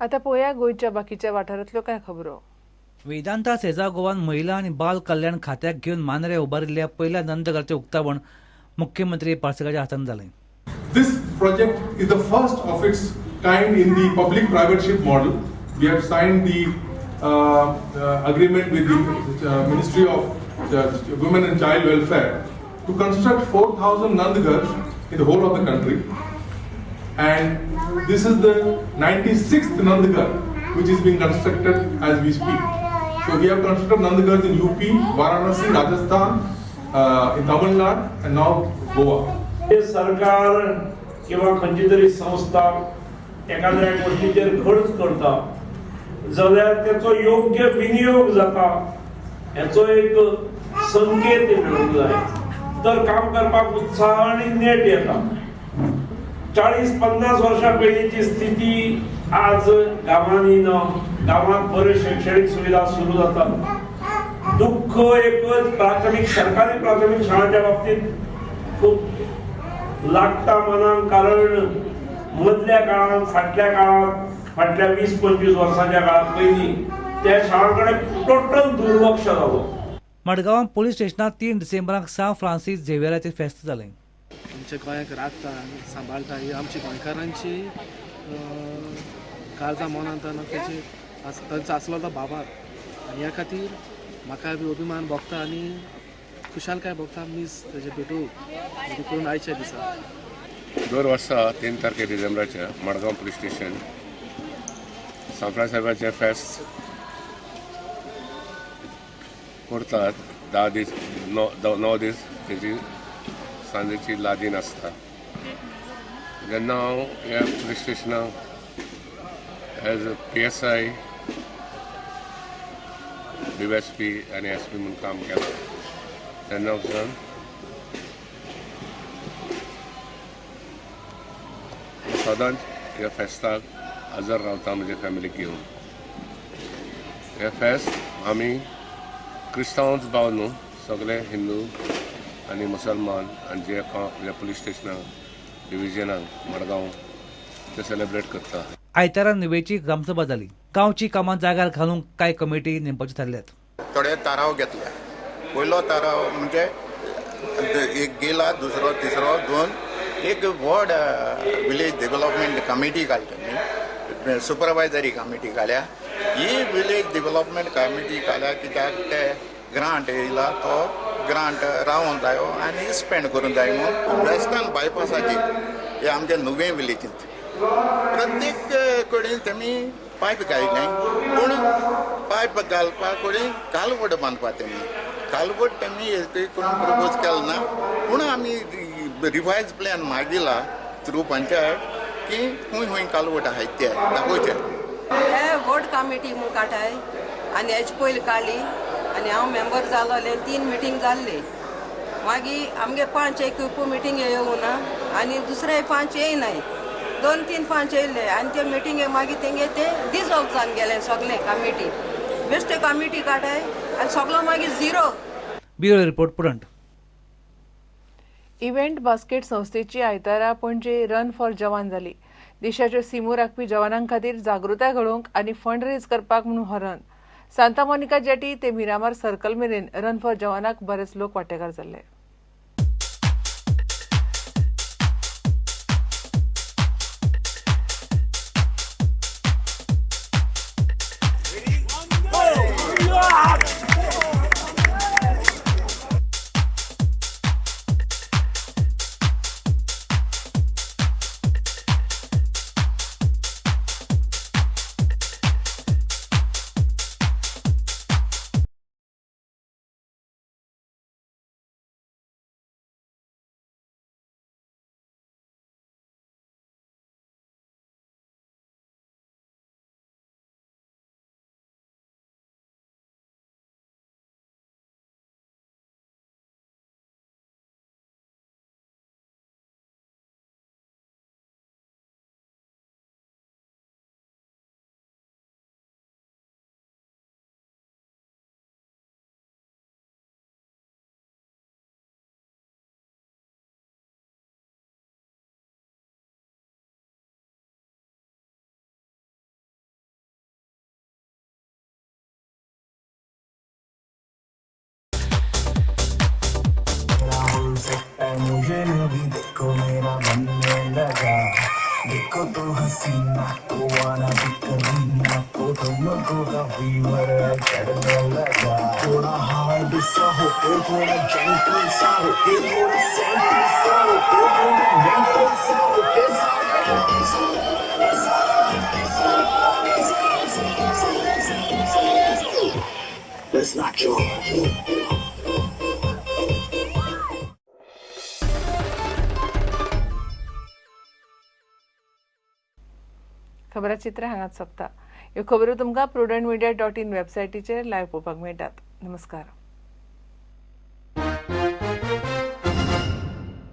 आतां पळोवया गोंयच्या बाकीच्या वाठारांतल्यो कांय खबरो. वेदांता सेजा गोवान महिला आनी बाल कल्याण खात्याक घेवन मांद्रे उबारिल्ल्या पयल्या नंदघराचें उक्तावण मुख्यमंत्री पार्सेकाच्या हातान जालें. This project is the first of its kind in the public-private model. We have signed the agreement with the Ministry of Women and Child Welfare to construct 4,000 Nandghars in the whole of the country. And this is the 96th Nandghar which is being constructed as we speak. So we have constructed Nandghars in UP, Varanasi, Rajasthan, in Tamil Nadu and now Goa. हे सरकार किंवा खंयची तरी संस्था एखाद्या गोष्टीचेर खर्च करता जाल्यार त्याचो योग्य विनियोग जाता हेचो एक संकेत मेळूंक जाय तर काम करपाक उत्साह आनी नेट येता. 40-50 वर्सां पयलींची स्थिती आज गांवांनी ना. गांवांत बऱ्यो शैक्षणीक सुविधा सुरू जातात. दुःख एकच, प्राथमीक सरकारी प्राथमीक शाळांच्या बाबतीत खूब लागता मनाक, कारण मदल्या काळांत फाटल्या काळांत फाटल्या 20-25 वर्सांच्या काळांत पयलीं त्या शाळां कडेन टोटल दुर्लक्ष जालो. मडगांवां पोलीस स्टेशनांत 3 डिसेंबराक सांत फ्रांसीस झेवियराचें फेस्त जालें. आमच्या गोंयाक राखता आनी सांबाळटा ही आमची गोंयकारांची काळजा मनांत तेची तांचो आसलो तो बाबार आनी ह्या खातीर म्हाका बी अभिमान भोगता आनी खुशालकाय भोगता मीस तेजे भेटू करून आयच्या दिसा. दर वर्सा 3 तारखे डिसेंबराच्या मडगांव पुलीस स्टेशन सांत साहेबाचें फेस्त करतात. 10 दीस 9 दीस तेजी सांजेची लादीन आसता. जेन्ना हांव ह्या police स्टेशनाक as a PSI, DSP आनी SP म्हूण काम केलां तेन्ना वचून सदांच ह्या फेस्ताक हजर रावता म्हज्या फॅमिलीक घेवन. हे फेस्त आमी क्रिस्तांवच भाव न्हू, सगळे हिंदू आनी मुसलमान आनी जे ह्या पुलीस स्टेशनाक डिविजनाक मडगांव ते सेलिब्रेट करता. आयतारा नुवेची ग्रामसभा जाली. गांवची कामां जाग्यार घालूंक कांय कमिटी नेमपाच्यो थारल्यात. थोडे ताराव घेतले. पयलो ताराव म्हणजे एक गेला, दुसरो, तिसरो, दोन, एक व्हड विलेज डेव्हलपमेंट कमिटी काडली, सुपरवायजरी कमिटी काडल्या. ही विलेज डेव्हलपमेंट कमिटी काडल्या कित्याक ते ग्रांट येयला तो ग्रांट रावोंक जायो आनी स्पेंड करूंक जाय म्हूण. वेस्टर्न बायपासाची हे आमच्या नुवें विलेजींत प्रत्येक कडेन तेमी पायप घायलें, पूण पायप घालपा कडेन कालवड बांदपा तेमी कालवड तेमी करून प्रपोज केलो ना, पूण आमी रिवायज प्लॅन मागिला थ्रू पंचायत की खंय खंय कालवड आहाय ते दाखोवचे. हे वॉर्ड कमिटी म्हूण काडटाय आनी हेजे पयलीं काडली आनी हांव मेंबर जालोलें. 3 मिटींग जाल्ली. मागीर आमगे 5 एक मिटींग येवना आनी दुसरे 5 येयनाय, 2-3 5 येयले आनी ते मिटींगे मागीर तेंगे ते डिजॉल्व जावन गेले सगळे कमिटी. बेश्टे कमिटी काडटाय आनी सगलो मागीर zero. Bureau report, Prudent. Event basket संस्थेची आयतारा पणजे रन फॉर जवान जाली. देशाच्यो सिमो राखपी जवानां खातीर जागृताय घडोवंक आनी फंड रेज करपाक म्हणून हो रन. सांता मोनिका जेटी ते मिरामार सर्कल मेरेन रन फॉर जवानाक बरेच लोक वांटेकार जाल्ले. हसीना तो आना भी करीना तो लोगों का फीवर चढ़ने लगा। थोड़ा हार्ड सा हो फिर थोड़ा जेंटल सा हो फिर थोड़ा सेंटल सा हो फिर थोड़ा मेंटल सा हो फिर Let's not joke. खबराचित्र हांगाच सोंपता. ह्यो खबरो तुमकां prudentmedia.in वेबसायटीचेर लायव्ह पळोवपाक मेळटात. नमस्कार.